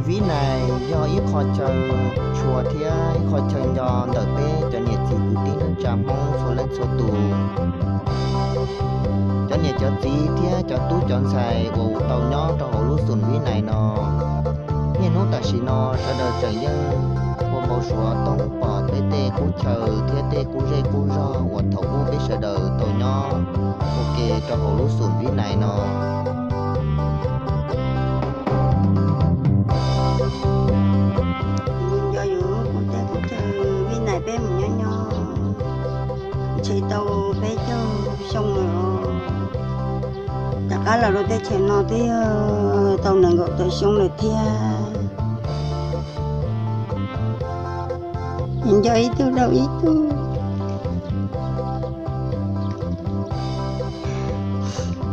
Vib Nais yog ib qho chaw tshua thiab ib qho chaw nco ntawm peb cov niam txiv kwv tij neej tsa Hmoob txhua leej txhua tus. Cov niam cov txiv thiab cov tub cov ntxhais uas tau nyob rau hauv lub xum Vib Nais no, niaj hnub tam sim no sawv daws tseem yeej ua npau suav toog pom tej tej qub chaw thiab tej qub zej qub zog uas thaum ub peb sawv daws tau nyob ua ke rau hauv lub xum Vib Nais no. Nco yus qub teb qub chaw Vib Nais peb mus nyob nyob ntshe tau peb caug xyoo lawm os. Rov qab los rau teb chaws no twb yog tau nees nkaum tawm xyoo lawm thiab. Nco ib tug dhau ib tug,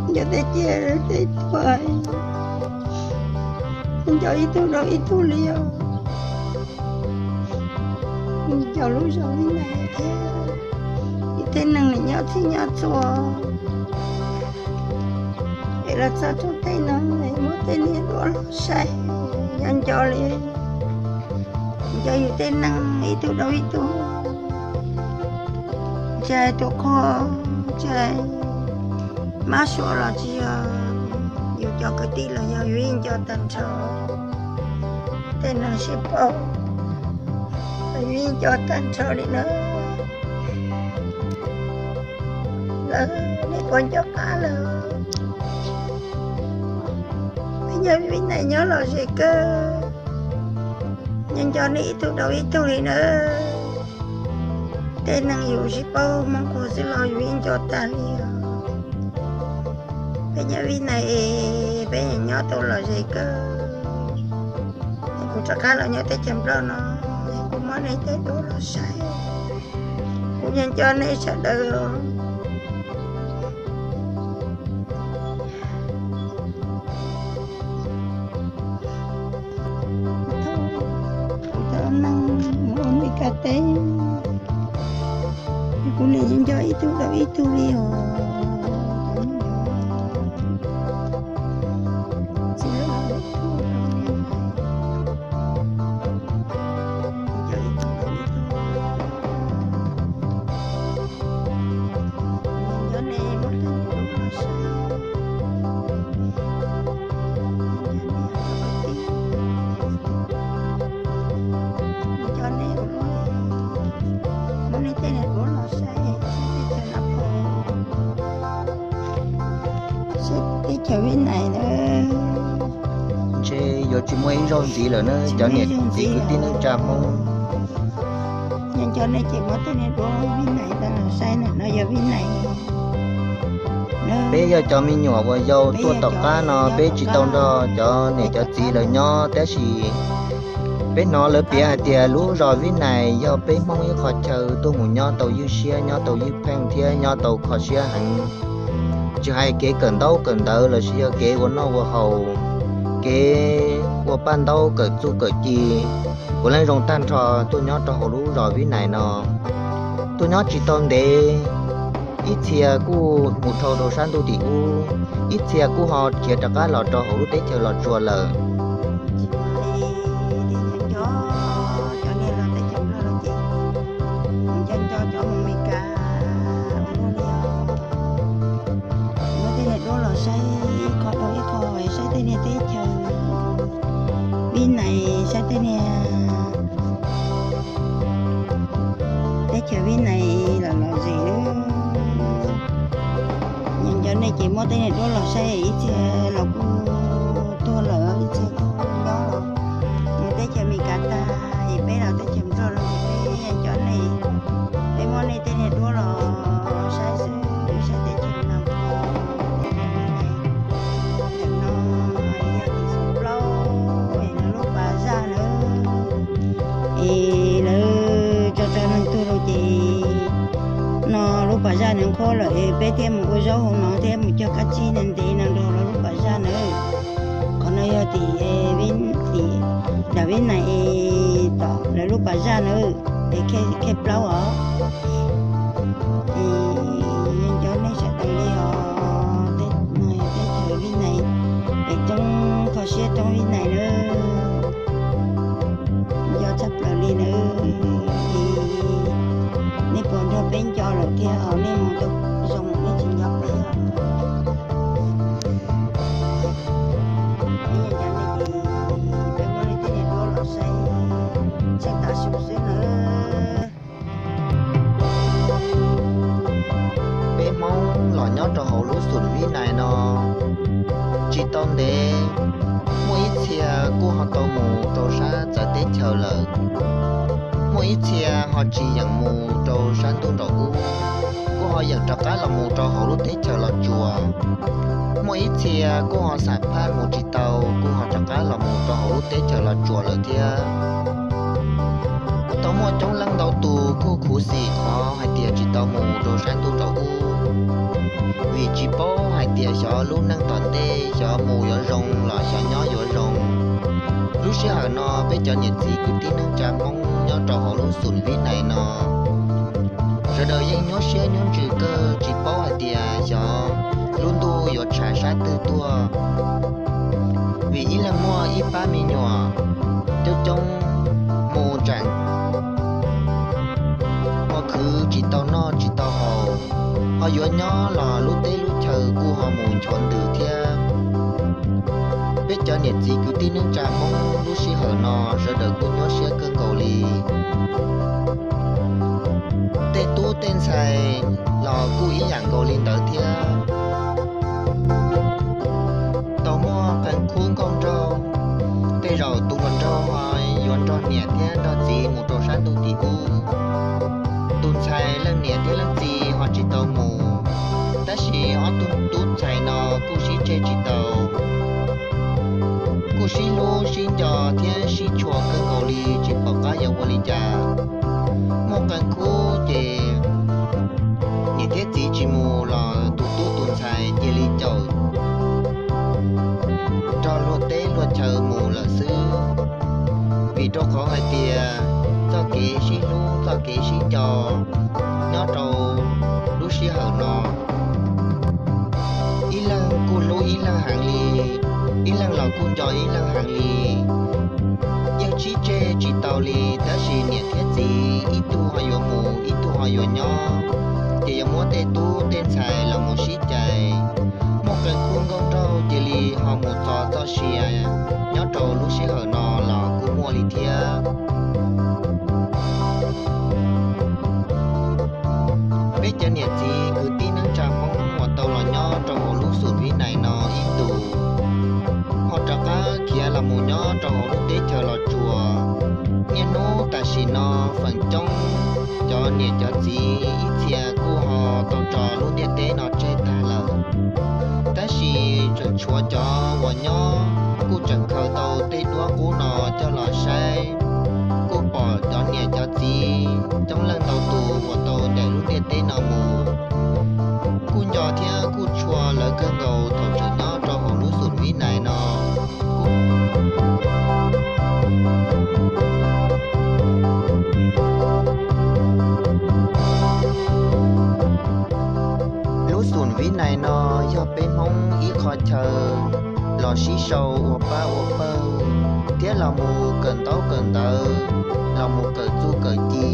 nco tej ciaj tej tuag, nco ib tug dhau ib tug li os. Nco lub zos Vib Nais thiab ib tej neeg nyob txhij nyob txhua, es los txog rau tej no muab tej niag duab los saib, nco nco li, nco yus tej neeg ib tug dhau ib tug, ntshai tus qhua, ntshai mab suav los tsis yog yus cov kwv tij los yog yus yeej nco tag nrho. Tej neeg sib paub los yus yeej nco tag nrho li na. Lawv nej puas nco qab lawm? Peb nyob Vib Nais nyob lom zem kawg, nco nco nej ib tug dhau ib tug li na. Tej neeg yus sib paub Hmoob Qhua xwb los yus yeej nco tag li os. Peb nyob Vib Nais es peb nyob tau lom zem kawg. Kuv rov qab los nyob teb chaws Nplog no, kuv muab nej tej duab los saib, kuv nco nco nej sawv daws. Kuv tau neeg mus Amelikas teb, kuv niam nco ib tug dhau ib tug li os. Teb chaws Vib Nais na, ntshe yuav tsis muaj ib zaug ntxiv lawm na cov niam txiv kwv tij neej tsa Hmoob. Nco nco nej ces muab tej niag duab Vib Nais tau los saib na, no yog Vib Nais. Peb yog cov me nyuam uas yau tuaj tom qab no, peb tsis tau nrog cov niam cov txiv lawv nyob, tab sis peb hnov lawv piav hais tias lub zos Vib Nais yog peb Hmoob ib qho chaw tuaj mus nyob tau ywj siab, nyob tau ywj pheej thiab nyob tau kho siab heev. Tsis hais kev kawm ntaub kawm ntawv los sis yog kev ua noj ua haus, kev ua paj ntaub kawm txuj kawm ci, puav leej zoo tag nrho tuaj nyob rau hauv lub zos Vib Nais no. Tuaj nyob tsis tau ntev, ib txhia kuj mus dhau rau sab ntuj tim ub, ib txhia kuj ho khiav rov qab los rau hauv lub teb chaws Los Tsuas lawm. Cov niag los teb chaws Nplog no ces nco nco cov mus Amelikas ua luaj li os. Muab tej niag duab los saib ib qho dhau ib qho, saib tej niag teb chaws Vib Nais, saib tej niag teb chaws Vib Nais los lom zem. Nco nco nej ces muab tej niag duab los saib, ib txhia los kuj tuag lawm, ib txhia kuj nyob los mus teb chaws Amelikas tag, es peb los teb chaws Nplog no ces peb nco nej, peb muab nej tej niag duab los saib xwb, saib teb chaws no. Tam no yog tim xoom plaub es no lub pas zaj lawm, es lawv tso tso neeg tuag rau ces no lub pas zaj nws qhuav lawm es peb thiaj mus ua zaub hauv no thiab mus cog kab tsib ntev ntev no nrog lawv lub pas zaj na. Qhov no yog tim, tim nram Vib Nais tom lawv lub pas zaj na, es khej plaub os. Es nco nej sawv daws li os, tej no yog teb chaws Vib Nais, es roob kho siab roob Vib Nais na. tshaj plaws li na. Ces nej puas nrog peb nco lawm thiab os, nej mus tau zoo nej tsis nco peb os. Peb nco nco nej ces peb muab nej tej niam duab los saib tsheej tav su xwb na. Peb Hmoob los nyob rau hauv lub xum Vib Nais no tsis tau ntev, muaj ib txhia kuj ho tau mus rau sab txawv teb chaws lawm. Muaj ib txhia ho tsis yeem mus rau sab ntuj nraum ub, kuj ho yeem rov qab los mus rau hauv lub teb chaws Los Tsuas. Muaj ib txhia kuj ho xam phaj mus tsis tau, kuj ho rov qab los mus rau hauv lub teb chaws Los Tsuas lawm thiab. Tau muaj coob leej ntau tus kuj khuv xim qhov hais tias tsis tau mus rau sab ntuj nraum ub, vim tsis paub hais tias xyov lub neej tom ntej xyov mus yuav zoo los xyov nyob yuav zoo. Lub sij hawm no peb cov niam txiv kwv tij neej tsa Hmoob nyob rau hauv lub xum Vib Nais no, sawv daws yeej nyuaj siab nyuaj ntsws kawg, tsis paub hais tias xyov lub ntuj yuav tshav sab twg tuaj. Vim ib leeg muaj ib pab me nyuam coob coob, mus tseem ua khwv tsis tau noj tsis tau haus, ho yuav nyob los lub teb lub chaw kuj ho mus nchuav ntws thiab. Peb cov niam txiv kwv tij neej tsa Hmoob lub sij hawm no sawv daws kuj nyuaj siab kawg nkaus li. Tej tub tej ntxhais los kuj ib yam nkaus li ntawd thiab. Tau muaj qee khub nkauj nraug, tej zaum tus hluas nraug ho yuav nrog niam thiab nrog txiv mus rau sab ntuj tim ub. Tus ntxhais leej niam thiab leej txiv ho tsis tau mus, tab sis ob tug tub ntxhais no kuj sib tseg tsis tau, kuj sib hlub sib nco thiab sib tshua kawg nkaus li, tsis pom qab yuav ua li cas. Muaj qee khub ces niam thiab txiv tsis mus los tus tub tus ntxhais cia li caum nrog luag teb luag chaw mus lawm xwb. Vim rau qhov hais tias txoj kev sib hlub txoj kev sib nco nyob rau lub sij hawm no, ib leeg kuj hlub ib leeg heev li, ib leeg los kuj nco ib leeg heev li. Yeej sib tseg tsis tau li, tab sis niam thiab txiv ib tug ho yuav mus ib tug ho yuav nyob, ces yuav muab tej tub tej ntxhais los mus sib cais. Muaj qee khub nkauj nraug cia li ho mus txo txoj sia nyob rau lub sij hawm no los kuj muaj li thiab. Peb cov niam txiv kwv tij neej tsa Hmoob uas tau los nyob rau hauv lub xum Vib Nais no ib ntus, ho rov qab khiav los mus nyob rau hauv lub teb chaws Los Tsuas. Niaj hnub tam sim no feem coob cov niam cov txiv ib txhia kuj ho tau tso lub ntiaj teb no tseg tag lawm, tab sis tseem tshuav cov uas nyob kuj tseem khaws tau tej duab qub no coj los saib. Kuj pom cov niam cov txiv coob leej ntau tus uas tau ncaim lub ntiaj teb no mus, kuj nco thiab kuj tshua lawv kawg nkaus thaum tseem nyob rau hauv lub xum Vib Nais no. Lub xum Vib Nais no yog peb Hmoob ib qho chaw los sib sau ua pab ua pawg, thiab los mus kawm ntaub kawm ntawv, los mus kawm txuj kawm ci,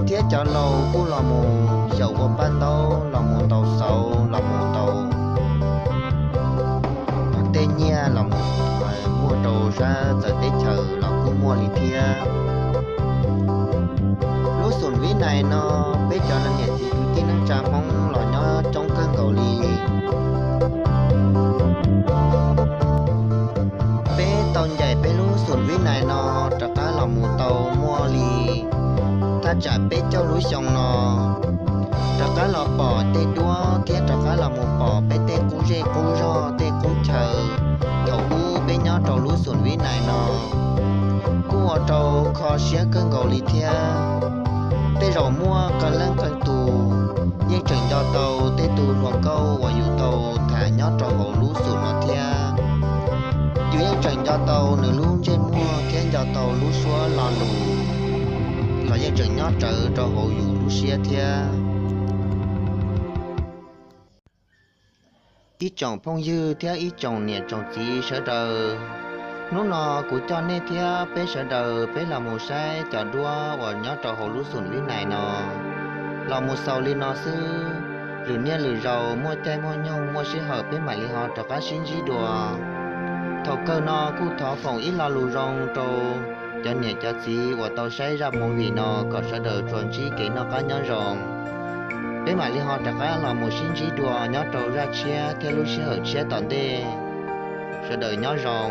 thiab cov laus kuj los mus xyaum ua paj ntaub, los mus ntaus xauv, los mus ntaus tej nyiaj los mus muag rau sab txawv teb chaws los kuj muaj li thiab. Lub xum Vib Nais no peb cov niam txiv kwv tij neej tsa Hmoob los nyob coob kawg nkaus li. Peb tau ncaim peb lub xum Vib Nais no rov qab los mus tau muaj li thaj tsam peb caug lub xyoo no, rov qab los pom tej duab thiab rov qab los mus pom peb tej qub zej qub zog tej qub chaw thaum ub peb nyob rau lub xum Vib Nais no, kuj ua rau kho siab kawg nkaus li thiab. Tej zaum muaj qee leej qee tus yeej tseem nco tau tej tug hluas nkauj uas yus tau tham nyob rau hauv lub xum no thiab. Yus yeej tseem nco tau nws lub ntsej muag thiab nco tau lub suab lo lus los yeej tseem nyob rawv rau hauv yus lub siab thiab. Ib tsoom phooj ywg thiab ib tsoom niam tsoom txiv sawv daws, Hnub no kuv coj nej thiab peb sawv daws peb los mus saib cov duab uas nyob rau hauv lub xum Vib Nais no los mus xaus li no xwb. Lwm niaj lwm zaus muaj caij muaj nyoog muaj sij hawm peb mam li ho rov qab sib ntsib dua. Thaum kawg no kuj thov foom ib lo lus zoo rau cov niam cov txiv uas tau saib zaj movie no kom sawv daws tsuas ntsib kev noj qab nyob zoo. Peb mam li ho rov qab los mus sib ntsib dua nyob rau zaj tshiab thiab lub sij hawm tshiab tom ntej. Sawv daws nyob zoo.